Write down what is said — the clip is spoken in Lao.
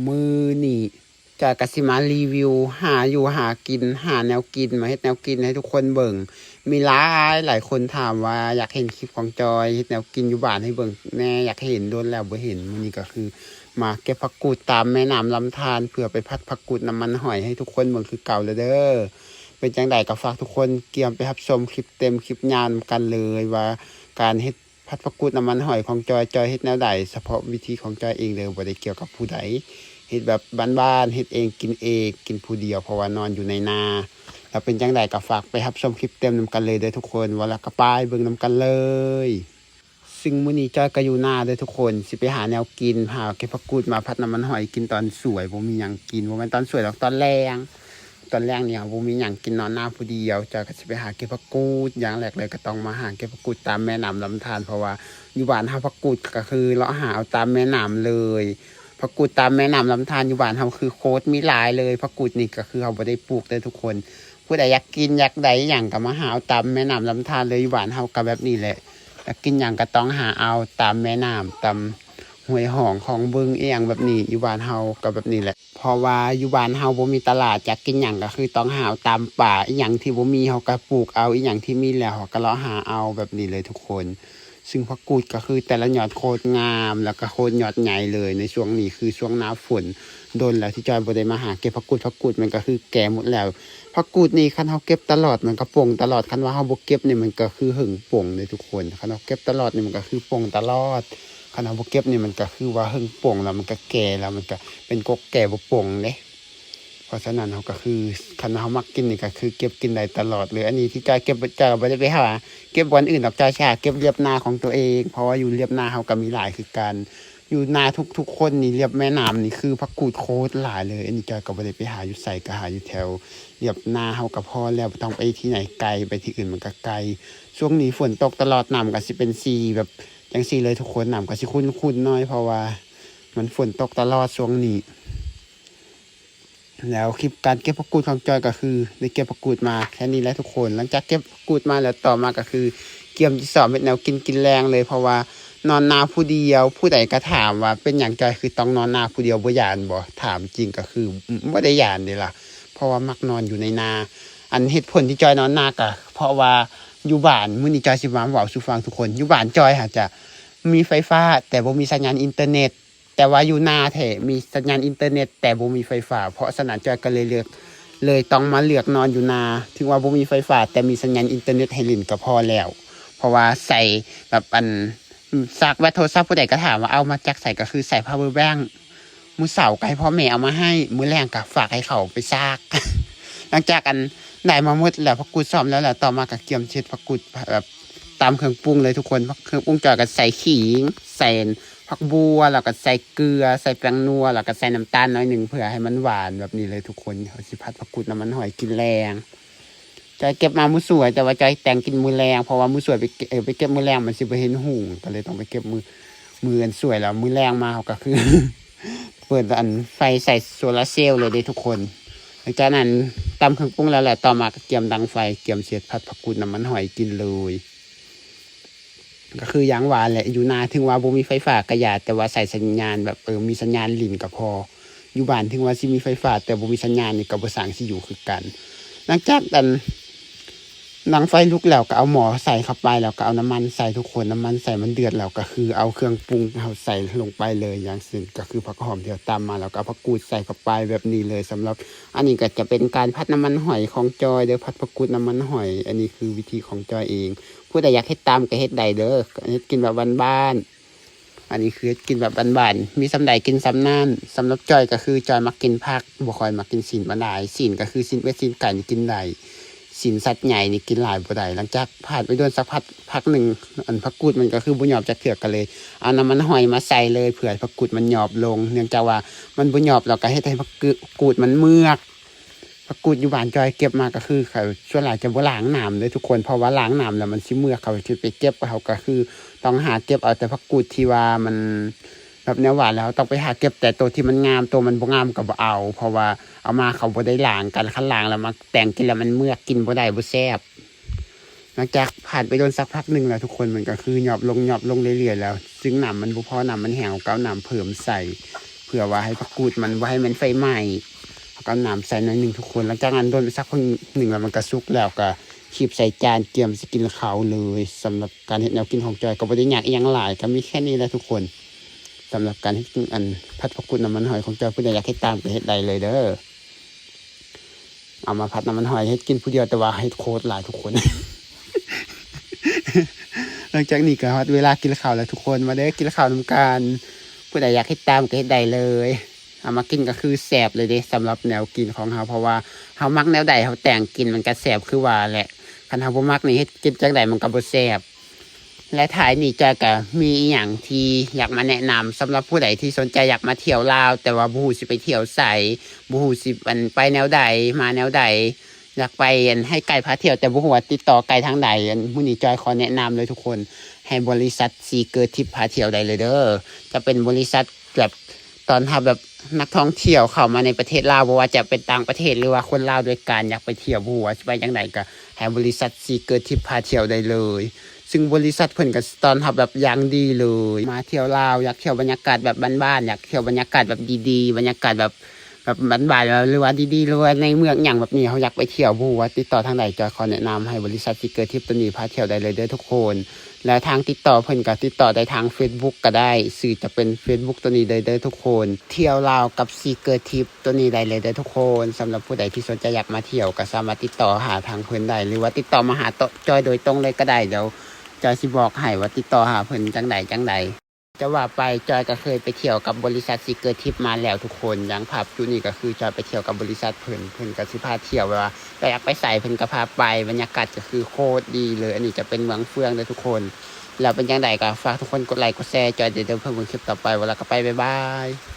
ມື້ນີ້ຈອຍກະຊິມາຣີວິວຫາຢູ່ຫາກິນ ຫາແນວກິນ ມາເຮັດແນວກິນໃຫ້ທຸກຄົນເບິ່ງ. ມີຫຼາຍຫຼາຍຄົນຖາມວ່າຢາກເຫັນຄລິບຂອງຈອຍເຮັດແນວກິນຢູ່ບ້ານໃຫ້ເບິ່ງແດ່ ຢາກເຫັນ ດົນແລ້ວບໍ່ເຫັນ. ມື້ນີ້ກະຄືມາເກັບຜັກກູດຕາມແມ່ນ້ຳລຳທານ ເພື່ອໄປຜັດຜັກກູດນ້ຳມັນຫອຍໃຫ້ທຸກຄົນເບິ່ງຄືເກົ່າແລ້ວເດີ. ເປັນຈັ່ງໃດກະຝາກທຸກຄົນກຽມໄປຮັບຊົມຄລິບເຕັມຄລິບຍາວນຳກັນເລີຍ ວ່າການເຮັດ ຜັດຜັກກູດນ້ຳມັນຫອຍຂອງຈອຍ ຈອຍເຮັດແນວໃດ ສະເພາະວິທີຂອງຈອຍເອງເດີ ບໍ່ໄດ້ກ່ຽວກັບຜູ້ໃດ ເຮັດແບບບ້ານໆ ເຮັດເອງກິນເອງ ກິນຜູ້ດຽວ ເພາະວ່ານອນຢູ່ໃນນາ. ແລ້ວເປັນຈັ່ງໃດກະຝາກໄປຮັບຊົມຄລິບເຕັມນຳກັນເລີຍເດີທຸກຄົນ. ເວົ້າແລ້ວກະໄປເບິ່ງນຳກັນເລີຍ. ຊຶ່ງມື້ນີ້ຈອຍກະຢູ່ນາເດີທຸກຄົນ ຊິໄປຫາແນວກິນ ຫາເກັບຜັກກູດມາຜັດນ້ຳມັນຫອຍກິນຕອນສວຍ ບໍ່ມີຫຍັງກິນ ບໍ່ແມ່ນຕອນສວຍດອກ ຕອນແລງ. ຕອນແລງນີ້ເຮົາບໍ່ມີຫຍັງກິນ ນອນນາຜູ້ດຽວ ຈອຍກະຊິໄປຫາເກັບຜັກກູດ. ຢ່າງແລກເລີຍກະຕ້ອງມາຫາເກັບຜັກກູດຕາມແມ່ນ້ຳລຳທານ ເພາະວ່າຢູ່ບ້ານເຮົາຜັກກູດກະຄືເລາະຫາເອົາຕາມແມ່ນ້ຳເລີຍ. ຜັກກູດຕາມແມ່ນ້ຳລຳທານຢູ່ບ້ານເຮົາຄືໂຄດມີຫຼາຍເລີຍ. ຜັກກູດນີ້ກະຄືເຮົາບໍ່ໄດ້ປູກເດີທຸກຄົນ. ຜູ້ໃດຢາກກິນຢາກໄດ້ຫຍັງກະມາຫາເອົາຕາມແມ່ນ້ຳລຳທານເລີຍ. ຢູ່ບ້ານເຮົາກະແບບນີ້ແຫຼະ ຢາກກິນຫຍັງກະຕ້ອງຫາເອົາຕາມແມ່ນ້ຳ ຕາມຫ້ວຍຮ່ອງ ຄອງບຶງ ອີ່ຫຍັງແບບນີ້. ຢູ່ບ້ານເຮົາກະແບບນີ້ແຫຼະ ເພາະວ່າຢູ່ບ້ານເຮົາບໍ່ມີຕະຫຼາດ ຢາກກິນຫຍັງກະຄືຕ້ອງຫາເອົາຕາມປ່າ. ອີ່ຫຍັງທີ່ບໍ່ມີເຮົາກະປູກເອົາ ອີ່ຫຍັງທີ່ມີແລ້ວເຮົາກະເລາະຫາເອົາ ແບບນີ້ເລີຍທຸກຄົນ. ຊຶ່ງຜັກກູດກະຄືແຕ່ລະຍອດໂຄດງາມ ແລ້ວກະໂຄດຍອດໃຫຍ່ເລີຍ. ໃນຊ່ວງນີ້ຄືຊ່ວງໜ້າຝົນ ດົນແລ້ວທີ່ຈອຍບໍ່ໄດ້ມາຫາເກັບຜັກກູດ. ຜັກກູດມັນກະຄືແກ່ໝົດແລ້ວ. ຜັກກູດນີ້ຄັນເຮົາເກັບຕະຫຼອດມັນກະປົ່ງຕະຫຼອດ ຄັນວ່າເຮົາບໍ່ເກັບນີ້ມັນກະຄືເຫິງປົ່ງເດ້ທຸກຄົນ. ຄັນເຮົາເກັບຕະຫຼອດນີ້ມັນກະຄືປົ່ງຕະຫຼອດ ຄັນເຮົາບໍ່ເກັບນີ້ມັນກະຄືວ່າເຫິງປົ່ງ ແລ້ວມັນກະແກ່ ແລ້ວມັນກະເປັນກົກແກ່ບໍ່ປົ່ງເດ້. ເພາະສະນັ້ນເຮົາກະຄື ຄັນເຮົາມັກກິນນີ້ກະຄືເກັບກິນໄດ້ຕະຫຼອດເລີຍ. ອັນນີ້ທີ່ຈອຍເກັບ ຈອຍບໍ່ໄດ້ໄປຫາເກັບບ່ອນອື່ນດອກ ຈອຍຊິຫາເກັບລຽບນາຂອງໂຕເອງ ເພາະວ່າຢູ່ລຽບນາເຮົາກະມີຫຼາຍຄືກັນ. ຢູ່ນາທຸກໆຄົນນີ້ ລຽບແມ່ນ້ຳນີ້ຄືຜັກກູດໂຄດຫຼາຍເລີຍ. ອັນນີ້ຈອຍກະບໍ່ໄດ້ໄປຫາຢູ່ໃສ ກະຫາຢູ່ແຖວລຽບນາເຮົາກະພໍແລ້ວ ບໍ່ຕ້ອງໄປທີ່ໃຫຍ່ໄກ ໄປທີ່ອື່ນມັນກະໄກ. ຊ່ວງນີ້ຝົນຕົກຕະຫຼອດ ນ້ຳກະຊິເປັນສີແບບຈັ່ງຊີ້ເລີຍທຸກຄົນ ນ້ຳກະຊິຂຸ່ນໆໜ້ອຍ ເພາະວ່າມັນຝົນຕົກຕະຫຼອດຊ່ວງນີ້. ແລ້ວຄລິບການເກັບຜັກກູດຂອງຈອຍກະຄືໄດ້ເກັບຜັກກູດມາແຄ່ນີ້ແຫຼະທຸກຄົນ. ຫຼັງຈາກເກັບຜັກກູດມາແລ້ວ ຕໍ່ມາກະຄືກຽມຊິຊ້ອມເຮັດແນວກິນກິນແລງເລີຍ ເພາະວ່ານອນນາຜູ້ດຽວ. ຜູ້ໃດກະຖາມວ່າເປັນຫຍັງຈອຍຄືຕ້ອງນອນນາຜູ້ດຽວ ບໍ່ຢ້ານບໍ່? ຖາມຈິງກະຄືບໍ່ໄດ້ຢ້ານເດລະ ເພາະວ່າມັກນອນຢູ່ໃນນາ. ອັນເຫດຜົນທີ່ຈອຍນອນນາກະເພາະວ່າຢູ່ບ້ານ ມື້ນີ້ຈອຍຊິມາເວົ້າສູ່ຟັງທຸກຄົນ ຢູ່ບ້ານຈອຍຫັ້ນຈະມີໄຟຟ້າ ແຕ່ບໍ່ມີສັນຍານອິນເຕີເນັດ ແຕ່ວ່າຢູ່ນາແທ້ມີສັນຍານອິນເຕີເນັດ ແຕ່ບໍ່ມີໄຟຟ້າ. ເພາະສະນັ້ນຈອຍກະເລີຍເລືອກ ເລີຍຕ້ອງມາເລືອກນອນຢູ່ນາ ເຖິງວ່າບໍ່ມີໄຟຟ້າ ແຕ່ມີສັນຍານອິນເຕີເນັດໃຫ້ຫຼິ້ນກະພໍແລ້ວ. ເພາະວ່າໃຊ້ແບບ ອັນ ຊາກແບັດໂທລະສັບ ຜູ້ໃດກະຖາມວ່າເອົາມາຈາກໃສ ກະຄືໃຊ້ພາວເວີແບັງ. ມື້ເຊົ້າກະໃຫ້ພໍ່ແມ່ເອົາມາໃຫ້ ມື້ແລງກະຝາກໃຫ້ເຂົາໄປຊາກ. ຫຼັງຈາກ ອັນ ໄດ້ມາໝົດແລ້ວ ຜັກກູດຊ້ອມແລ້ວ ແລ້ວຕໍ່ມາກະກຽມເຮັດຜັກກູດແບບ ຕຳເຄື່ອງປຸງເລີຍທຸກຄົນ. ເຄື່ອງປຸງຈອຍກະໃສ່ຂີງ ໃສ່ຜັກບົ່ວ ແລ້ວກະໃສ່ເກືອ ໃສ່ແປ້ງນົວ ແລ້ວກະໃສ່ນ້ຳຕານໜ້ອຍໜຶ່ງ ເພື່ອໃຫ້ມັນຫວານແບບນີ້ເລີຍທຸກຄົນ. ເຮົາຊິຜັດຜັກກູດນ້ຳມັນຫອຍກິນແລງ. ຈອຍເກັບມາມື້ສວຍ ແຕ່ວ່າຈອຍແຕ່ງກິນມື້ແລງ ເພາະວ່າມື້ສວຍໄປເກັບ ໄປເກັບມື້ແລງມັນຊິບໍ່ເຫັນຫຸງ ກະເລີຍຕ້ອງໄປເກັບມື້ ມື້ອັນສວຍ. ແລ້ວມື້ແລງມາເຮົາກະຄື ເປີດ ອັນ ໄຟໃສ່ໂຊລາເຊວເລີຍເດ້ທຸກຄົນ. ຫຼັງຈາກນັ້ນຕຳເຄື່ອງປຸງແລ້ວແຫຼະ ຕໍ່ມາກະກຽມດັງໄຟ ກຽມຊິຜັດຜັກກູດນ້ຳມັນຫອຍກິນເລີຍ. ກະຄືຢ່າງວ່າແຫຼະ ຢູ່ນາເຖິງວ່າບໍ່ມີໄຟຟ້າກະຢ່າ ແຕ່ວ່າໃຊ້ສັນຍານແບບ ເອີ ມີສັນຍານຫຼິ້ນກະພໍ. ຢູ່ບ້ານເຖິງວ່າຊິມີໄຟຟ້າ ແຕ່ບໍ່ມີສັນຍານນີ້ກະບໍ່ຊ່າງຊິຢູ່ຄືກັນ. ຫຼັງຈາກ ອັນ ດັງໄຟລຸກແລ້ວກະເອົາໝໍ້ໃສ່ເຂົ້າໄປ ແລ້ວກະເອົານ້ຳມັນໃສ່ທຸກຄົນ. ນ້ຳມັນໃສ່ມັນເດືອດແລ້ວກະຄືເອົາເຄື່ອງປຸງເຮົາໃສ່ລົງໄປເລີຍ ຢ່າງເຊັ່ນກະຄືຜັກຫອມທີ່ເຮົາຕຳມາ ແລ້ວກະເອົາຜັກກູດໃສ່ເຂົ້າໄປແບບນີ້ເລີຍ. ສຳລັບ ອັນນີ້ກະຈະເປັນການຜັດນ້ຳມັນຫອຍຂອງຈອຍເດີ ຜັດຜັກກູດນ້ຳມັນຫອຍ. ອັນນີ້ຄືວິທີຂອງຈອຍເອງ ຜູ້ໃດຢາກເຮັດຕາມກະເຮັດໄດ້ເດີ ເຮັດກິນແບບບ້ານໆ. ອັນນີ້ຄືເຮັດກິນແບບບ້ານໆ ມີສ່ຳໃດກິນສ່ຳນັ້ນ. ສຳລັບຈອຍກະຄືຈອຍມັກກິນຜັກ ບໍ່ຄ່ອຍມັກກິນຊີ້ນປານໃດ. ຊີ້ນກະຄືຊີ້ນເປັດຊີ້ນໄກ່ນີ້ກິນໄດ້ ຊີ້ນສັດໃຫຍ່ນີ້ກິນຫຼາຍບໍ່ໄດ້. ຫຼັງຈາກຜ່ານໄປດົນສັກພັກ ພັກໜຶ່ງ ອັນ ຜັກກູດມັນກະຄືບໍ່ຍອບຈັກເທື່ອ ກະເລີຍເອົານ້ຳມັນຫອຍມາໃສ່ເລີຍ ເພື່ອໃຫ້ຜັກກູດມັນຍອບລົງ. ເນື່ອງຈາກວ່າມັນບໍ່ຍອບແລ້ວກະເຮັດໃຫ້ຜັກກູດມັນເມືອກ. ຜັກກູດຢູ່ບ້ານຈອຍເກັບມາກະຄື ເຂົາສ່ວນຫຼາຍຈະບໍ່ລ້າງນ້ຳເດີທຸກຄົນ ເພາະວ່າລ້າງນ້ຳແລ້ວມັນຊິເມືອກ. ເຂົາຊິໄປເກັບ ເຮົາກະຄືຕ້ອງຫາເກັບເອົາແຕ່ຜັກກູດທີ່ວ່າມັນແບບແນວຫວານ ແລ້ວເຮົາຕ້ອງໄປຫາເກັບແຕ່ໂຕທີ່ມັນງາມ ໂຕມັນບໍ່ງາມກະບໍ່ເອົາ ເພາະວ່າເອົາມາເຂົາບໍ່ໄດ້ລ້າງກັນ. ຄັນລ້າງແລ້ວມາແຕ່ງກິນແລ້ວມັນເມືອກ ກິນບໍ່ໄດ້ ບໍ່ແຊບ. ຫຼັງຈາກຜ່ານໄປດົນສັກພັກໜຶ່ງແລ້ວທຸກຄົນ ມັນກະຄືຍອບລົງ ຍອບລົງເລື້ອຍໆແລ້ວ ຊຶ່ງນ້ຳມັນບໍ່ພໍ ນ້ຳມັນແຫ້ງ ເຮົາກະເອົານ້ຳເພີ່ມໃສ່ ເ ພື່ອວ່າໃຫ້ຜັກກູດມັນບໍ່ໃຫ້ມັນໄຟໄໝ້. ເຮົາກໍເອົານ້ຳໃສ່ໜ້ອຍໜຶ່ງທຸກຄົນ. ຫຼັງຈາກນັ້ນດົນໄປສັກພັກໜຶ່ງແລ້ວ ມັນກໍສຸກແລ້ວ ກໍຄີບໃສ່ຈານ ກຽມຊິກິນເຂົ້າເລີຍ. ສຳລັບການເຮັດແນວກິນຂອງຈອຍກໍບໍ່ໄດ້ຍາກອີ່ຫຍັງຫຼາຍ, ກໍມີແຄ່ນີ້ແຫຼະທຸກຄົນ. ສຳລັບການເຮັດ ອັນ ຜັດຜັກກູດນ້ຳມັນຫອຍຂອງຈອຍ, ຜູ້ໃດຢາກເຮັດຕາມກໍເຮັດໄດ້ເລີຍເດີ. ເອົາມາຜັດນ້ຳມັນຫອຍເຮັດກິນຜູ້ດຽວ, ແຕ່ວ່າເຮັດໂຄດຫຼາຍທຸກຄົນ. ຫຼັງຈາກນີ້ກໍຮອດເວລາກິນເຂົ້າແລ້ວທຸກຄົນ, ມາເດີ ກິນເຂົ້ານຳກັນ. ຜູ້ໃດຢາກເຮັດຕາມກໍເຮັດໄດ້ເລີຍ. ເອົາມາກິນກໍຄືແຊບເລີຍເດ້ ສຳລັບແນວກິນຂອງເຮົາ, ເພາະວ່າເຮົາມັກແນວໃດເຮົາແຕ່ງກິນມັນກໍແຊບຄືວ່າແຫຼະ. ຄັນເຮົາບໍ່ມັກນີ້ເຮັດກິນຈັ່ງໃດມັນກໍບໍ່ແຊບ. ແລະ ທ້າຍນີ້ຈອຍກໍມີອີ່ຫຍັງທີ່ຢາກມາແນະນຳ ສຳລັບຜູ້ໃດທີ່ສົນໃຈຢາກມາທ່ຽວລາວ ແຕ່ວ່າບໍ່ຮູ້ຊິໄປທ່ຽວໃສ, ບໍ່ຮູ້ຊິ ອັນ ໄປແນວໃດ ມາແນວໃດ, ຢາກໄປ ອັນ ໃຫ້ໄກພາທ່ຽວ ແຕ່ບໍ່ຮູ້ວ່າຕິດຕໍ່ໄກທາງໃດ. ອັນ ມື້ນີ້ຈອຍຂໍແນະນຳເລີຍທຸກຄົນ, ໃຫ້ບໍລິສັດ Seeker Trip ພາທ່ຽວໄດ້ເລີຍເດີ. ຈະເປັນບໍລິສັດແບບ ຕ້ອນຮັບແບບນັກທ່ອງທ່ຽວເຂົ້າມາໃນປະເທດລາວ, ບໍ່ວ່າຈະເປັນຕ່າງປະເທດ ຫຼືວ່າຄົນລາວດ້ວຍກັນ ຢາກໄປທ່ຽວ ບໍ່ຮູ້ວ່າຊິໄປຈັ່ງໃດ ກໍໃຫ້ບໍລິສັດ Seeker Trip ພາທ່ຽວໄດ້ເລີຍ. ຊຶ່ງບໍລິສັດເພິ່ນກໍຕ້ອນຮັບແບບຢ່າງດີເລີຍ. ມາທ່ຽວລາວ ຢາກທ່ຽວບັນຍາກາດແບບບ້ານໆ, ຢາກທ່ຽວບັນຍາກາດແບບດີໆ, ບັນຍາກາດແບບ ແບບບ້ານໆ ຫຼືວ່າດີໆ ຫຼືວ່າໃນເມືອງຫຍັງແບບນີ້ ເຮົາຢາກໄປທ່ຽວ ບໍ່ຮູ້ວ່າຕິດຕໍ່ທາງໃດ, ຈອຍຂໍແນະນຳໃຫ້ບໍລິສັດ Seeker Trip ໂຕນີ້ພາທ່ຽວໄດ້ເລີຍເດີທຸກຄົນ. ແລ້ວທາງຕິດຕໍ່ເພິ່ນກໍຕິດຕໍ່ໄດ້ທາງ Facebook ກໍໄດ້, ຊື່ຈະເປັນ Facebook ໂຕນີ້ເລີຍເດີທຸກຄົນ, ທ່ຽວລາວກັບ Seeker Trip ໂຕນີ້ໄດ້ເລີຍເດີທຸກຄົນ. ສຳລັບຜູ້ໃດທີ່ສົນໃຈຢາກມາທ່ຽວ ກໍສາມາດຕິດຕໍ່ຫາທາງເພິ່ນໄດ້ ຫຼືວ່າຕິດຕໍ່ມາຫາໂຕ ຈອຍໂດຍຕົງເລີຍກໍໄດ້. ດຽວຈອຍຊິບອກໃຫ້ວ່າຕິດຕໍ່ຫາເພິ່ນຈັ່ງໃດຈັ່ງໃດ. ຈະວ່າໄປ ຈອຍກໍເຄີຍໄປທ່ຽວກັບບໍລິສັດ Seeker Trip ມາແລ້ວທຸກຄົນ. ຢ່າງພາບຈຸດນີ້ກໍຄືຈອຍໄປທ່ຽວກັບບໍລິສັດເພິ່ນ, ເພິ່ນກໍຊິພາທ່ຽວ ແບບວ່າ ຈອຍຢາກໄປໃສເພິ່ນກໍພາໄປ, ບັນຍາກາດກໍຄືໂຄດດີເລີຍ. ອັນນີ້ຈະເປັນເມືອງເຟືອງເດີທຸກຄົນ. ແລ້ວເປັນຈັ່ງໃດກໍຝາກທຸກຄົນກົດໄລກົດແຊ ຈອຍເດີ ເດີ ເພື່ອເບິ່ງຄລິບຕໍ່ໄປ. ເວລາກໍໄປ ບາຍບາຍ.